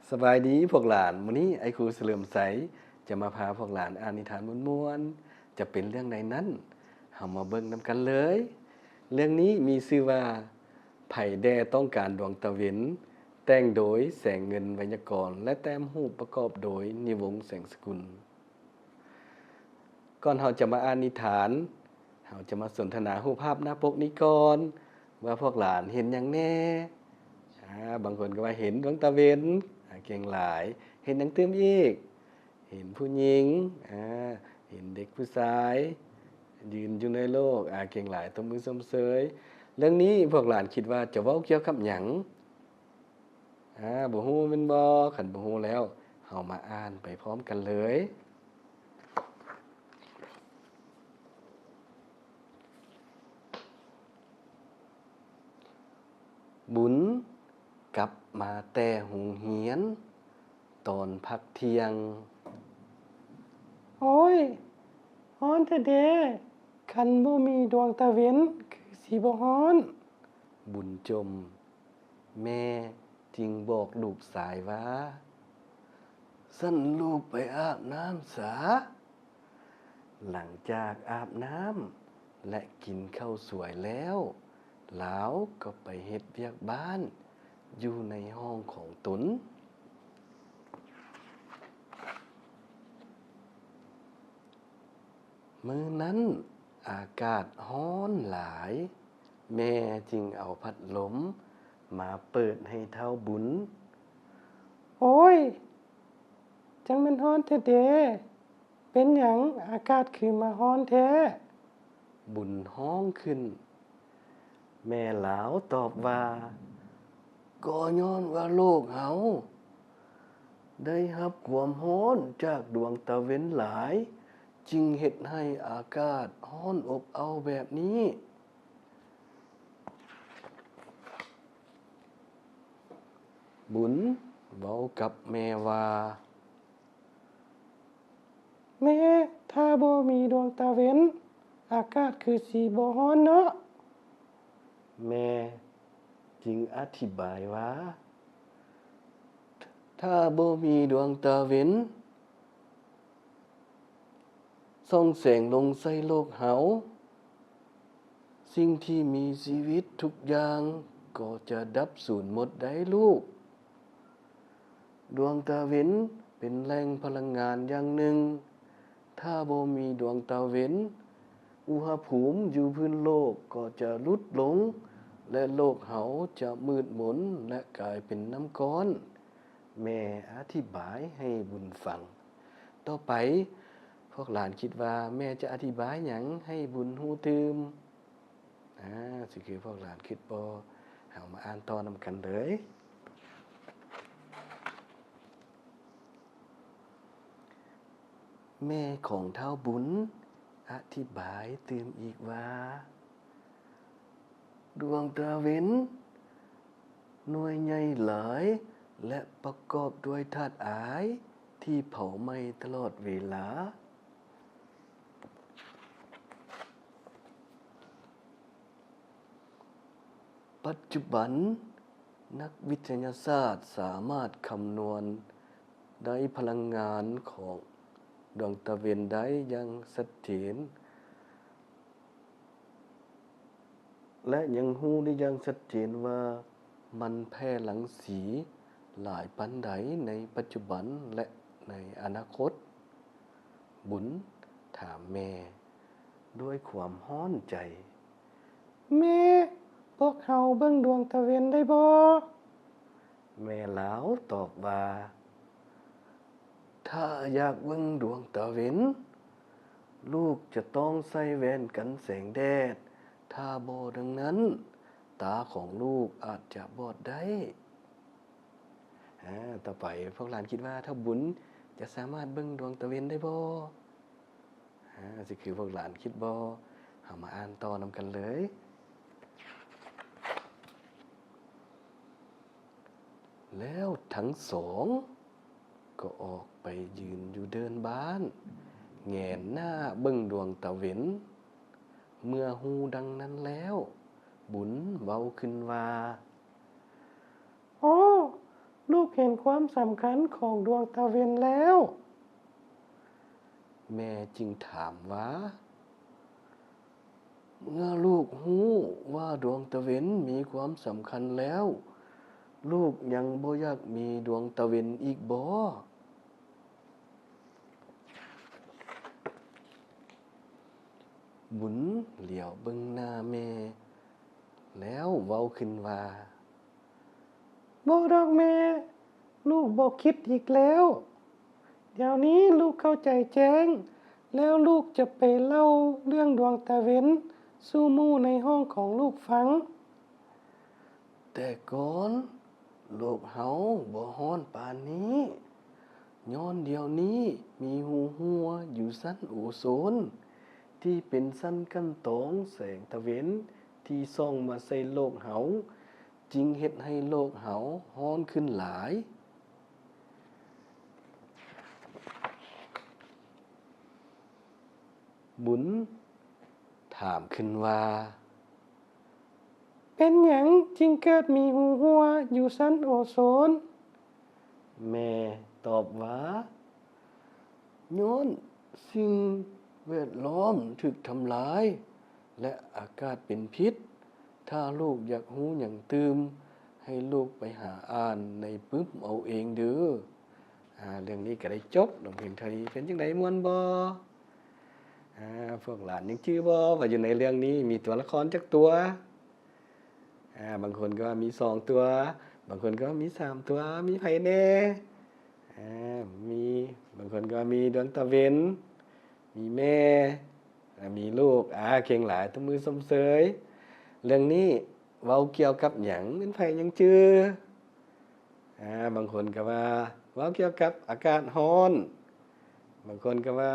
ສະບາຍດີພວກຫຼານ, ມື້ນີ້ອ້າຍຄູສະເຫຼີມໄຊຈະມາພາພວກຫຼານອ່ານນິທານມ່ວນໆ. ຈະເປັນເລື່ອງໃດນັ້ນ, ເຮົາມາເບິ່ງນຳກັນເລີຍ. ເລື່ອງນີ້ມີຊື່ວ່າ ໃຜແດ່ຕ້ອງການດວງຕາເວັນ, ແຕ່ງໂດຍ ແສງເງິນ ໄວຍາກອນ ແລະ ແຕ້ມຮູບ ປະກອບໂດຍ ນິວົງ ແສງສະກຸນ. ກ່ອນເຮົາຈະມາອ່ານນິທານ, ເຮົາຈະມາສົນທະນາຮູບພາບໜ້າປົກນີ້ກ່ອນ ວ່າພວກຫຼານເຫັນຫຍັງແດ່. ອາ, ບາງຄົນກໍວ່າເຫັນດວງຕາເວັນ, ອາ, ເກັ່ງຫຼາຍ. ເຫັນຫຍັງຕື່ມອີກ? ເຫັນຜູ້ຍິງ, ອາ, ເຫັນເດັກຜູ້ຊາຍ ຢືນຢູ່ໃນໂລກ, ອາ, ເກັ່ງຫຼາຍ, ຕົບມືຊົມເຊີຍ. ເລື່ອງນີ້ພວກຫຼານຄິດວ່າຈະເວົ້າກ່ຽວກັບຫຍັງ? ອາ, ບໍ່ຮູ້ແມ່ນບໍ່? ຄັນບໍ່ຮູ້ແລ້ວ, ເຮົາມາອ່ານໄປພ້ອມກັນເລີຍ. ບຸນກັບມາແຕ່ໂຮງຮຽນຕອນພັກທ່ຽງ. ໂອ້ຍ, ຮ້ອນແທ້ເດ. ຄັນບໍ່ມີດວງຕາເວັນ, ຄືຊິບໍ່ຮ້ອນ. ບຸນຈົ່ມ. ແມ່ຈຶ່ງບອກລູກຊາຍວ່າ, ຊັ້ນລູກໄປອາບນ້ຳສາ. ຫຼັງຈາກອາບນ້ຳ ແລະ ກິນເຂົ້າສວຍແລ້ວ, ລາວກໍໄປເຮັດວຽກບ້ານຢູ່ໃນຫ້ອງຂອງຕົນ. ມື້ນັ້ນອາກາດຮ້ອນຫຼາຍ, ແມ່ຈຶ່ງເອົາພັດລົມມາເປີດໃຫ້ທ້າວບຸນ. ໂອ້ຍ, ຈັ່ງແມ່ນຮ້ອນແທ້ເດ. ເປັນຫຍັງອາກາດຄືມາຮ້ອນແທ້? ບຸນຮ້ອງຂຶ້ນ. ແມ່ລາວຕອບວ່າ, ກໍຍ້ອນວ່າໂລກເຮົາໄດ້ຮັບຄວາມຮ້ອນຈາກດວງຕາເວັນຫຼາຍ, ຈຶ່ງເຮັດໃຫ້ອາກາດຮ້ອນອົບເອົ້າແບບນີ້. ບຸນເວົ້າກັບແມ່ວ່າ, ແມ່, ຖ້າບໍ່ມີດວງຕາເວັນ, ອາກາດຄືຊິບໍ່ຮ້ອນເນາະ. ແມ່ຈຶ່ງອະທິບາຍວ່າ, ຖ້າບໍ່ມີດວງຕາເວັນ ສ່ອງແສງລົງໃສ່ໂລກເຮົາ, ສິ່ງທີ່ມີຊີວິດທຸກຢ່າງກໍຈະດັບສູນໝົດໄດ໋ລູກ. ດວງຕາເວັນເປັນແຫຼ່ງພະລັງງານຢ່າງໜຶ່ງ. ຖ້າບໍ່ມີດວງຕາເວັນ, ອຸນຫະພູມຢູ່ພື້ນໂລກກໍຈະຫຼຸດລົງ ແລະ ໂລກເຮົາຈະມືດມົນ ແລະ ກາຍເປັນນ້ຳກ້ອນ. ແມ່ອະທິບາຍໃຫ້ບຸນຟັງ. ຕໍ່ໄປ, ພວກຫຼານຄິດວ່າແມ່ຈະອະທິບາຍຫຍັງໃຫ້ບຸນຮູ້ຕື່ມ? ອາ, ຊິຄືພວກຫຼານຄິດບໍ່? ເຮົາມາອ່ານຕໍ່ນຳກັນເລີຍ. ແມ່ຂອງທ້າວບຸນອະທິບາຍຕື່ມອີກວ່າ, ດວງຕາເວັນໜ່ວຍໃຫຍ່ຫຼາຍ ແລະ ປະກອບດ້ວຍທາດອາຍທີ່ເຜົາໄໝ້ຕະຫຼອດເວລາ. ປັດຈຸບັນ, ນັກວິທະຍາສາດສາມາດຄຳນວນໄດ້ພະລັງງານຂອງດວງຕາເວັນໄດ້ຢ່າງຊັດເຈນ ແລະ ຍັງຮູ້ໄດ້ຢ່າງຊັດເຈນວ່າມັນແຜ່ລັງສີຫຼາຍປານໃດໃນປັດຈຸບັນ ແລະ ໃນອະນາຄົດ. ບຸນຖາມແມ່ດ້ວຍຄວາມຮ້ອນໃຈ, ແມ່, ພວກເຮົາເບິ່ງດວງຕາເວັນໄດ້ບໍ່? ແມ່ລາວຕອບວ່າ, ຖ້າຢາກເບິ່ງດວງຕາເວັນ, ລູກຈະຕ້ອງໃສ່ແວ່ນກັນແສງແດດ, ຖ້າບໍ່ດັ່ງນັ້ນ, ຕາຂອງລູກອາດຈະບອດໄດ້. ອາ, ຕໍ່ໄປພວກຫຼານຄິດວ່າທ້າວບຸນຈະສາມາດເບິ່ງດວງຕາເວັນໄດ້ບໍ່? ອາ, ຊິຄືພວກຫຼານຄິດບໍ່? ເຮົາມາອ່ານຕໍ່ນຳກັນເລີຍ. ແລ້ວທັງສອງກໍອອກໄປຢືນຢູ່ເດີ່ນບ້ານ, ແຫງນໜ້າເບິ່ງດວງຕາເວັນ. ເມື່ອຮູ້ດັ່ງນັ້ນແລ້ວ, ບຸນເວົ້າຂຶ້ນວ່າ, ໂອ້, ລູກເຫັນຄວາມສຳຄັນຂອງດວງຕາເວັນແລ້ວ. ແມ່ຈຶ່ງຖາມວ່າ ເມື່ອລູກຮູ້ວ່າດວງຕາເວັນມີຄວາມສຳຄັນແລ້ວ, ລູກຍັງບໍ່ຢາກມີດວງຕາເວັນອີກບໍ? ບຸນຫຼຽວເບິ່ງໜ້າແມ່ ແລ້ວເວົ້າຂຶ້ນວ່າ ບໍ່ດອກແມ່, ລູກບໍ່ຄິດອີກແລ້ວ. ດຽວນີ້ລູກເຂົ້າໃຈແຈ້ງ, ແລ້ວລູກຈະໄປເລົ່າເລື່ອງດວງຕາເວັນສູ່ໝູ່ໃນຫ້ອງຂອງລູກຟັງ. ແຕ່ກ່ອນໂລກເຮົາບໍ່ຮ້ອນປານນີ້, ຍ້ອນດຽວນີ້ມີຮູຮົ່ວຢູ່ຊັ້ນໂອໂຊນ ທີ່ເປັນຊັ້ນກັ່ນຕອງແສງຕາເວັນທີ່ສ່ອງມາໃສ່ໂລກເຮົາ, ຈຶ່ງເຮັດໃຫ້ໂລກເຮົາຮ້ອນຂຶ້ນຫຼາຍ. ບຸນຖາມຂຶ້ນວ່າ ເປັນຫຍັງຈຶ່ງເກີດມີຮູຮົ່ວຢູ່ຊັ້ນໂອໂຊນ? ແມ່ຕອບວ່າ ຍ້ອນສິ່ງແວດລ້ອມຖືກທຳລາຍ ແລະ ອາກາດເປັນພິດ. ຖ້າລູກຢາກຮູ້ຫຍັງຕື່ມ, ໃຫ້ລູກໄປຫາອ່ານໃນປຶ້ມເອົາເອງເດີ້. ອາ ເລື່ອງນີ້ກໍໄດ້ຈົບລົງພຽງເທົ່ານີ້. ເປັນຈັ່ງໃດ ມ່ວນບໍ່? ອາ ພວກຫຼານຍັງຈື່ບໍ່ວ່າຢູ່ໃນເລື່ອງນີ້ມີຕົວລະຄອນຈັກຕົວ? ອາ ບາງຄົນກໍວ່າມີສອງຕົວ, ບາງຄົນກໍວ່າມີສາມຕົວ, ມີໃຜແດ່? ອາ ມີ ບາງຄົນກໍວ່າມີດວງຕາເວັນ, ມີແມ່ ອາ ມີລູກ. ອາ ເກັ່ງຫຼາຍ, ຕົບມືຊົມເຊີຍ. ເລື່ອງນີ້ເວົ້າກ່ຽວກັບຫຍັງ? ແມ່ນໃຜຍັງຈື່? ອາ ບາງຄົນກໍວ່າເວົ້າກ່ຽວກັບອາກາດຮ້ອນ, ບາງຄົນກໍວ່າ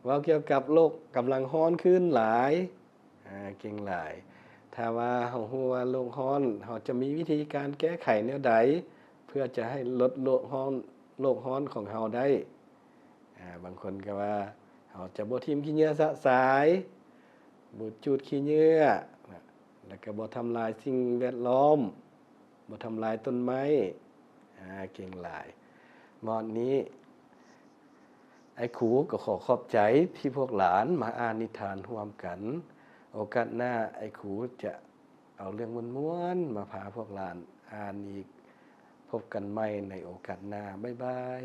ເວົ້າກ່ຽວກັບໂລກກຳລັງຮ້ອນຂຶ້ນຫຼາຍ. ອາ ເກັ່ງຫຼາຍ. ຖ້າວ່າເຮົາຮູ້ວ່າໂລກຮ້ອນ, ເຮົາຈະມີວິທີການແກ້ໄຂແນວໃດ ເພື່ອຈະໃຫ້ລົດໂລກຮ້ອນ, ໂລກຮ້ອນຂອງເຮົາໄດ້? ອາ ບາງຄົນກໍວ່າ ເຮົາຈະບໍ່ຖິ້ມຂີ້ເຫຍື້ອຊະຊາຍ, ບໍ່ຈູດຂີ້ເຫຍື້ອ, ແລ້ວກໍບໍ່ທຳລາຍສິ່ງແວດລ້ອມ, ບໍ່ທຳລາຍຕົ້ນໄມ້. ອາ ເກັ່ງຫຼາຍ. ໝົດນີ້ ອ້າຍຄູກໍຂໍຂອບໃຈທີ່ພວກຫຼານມາອ່ານນິທານຮ່ວມກັນ. ໂອກາດໜ້າ ອ້າຍຄູຈະເອົາເລື່ອງມ່ວນໆມາພາພວກຫຼານອ່ານອີກ. ພົບກັນໃໝ່ໃນໂອກາດໜ້າ. ບາຍບາຍ.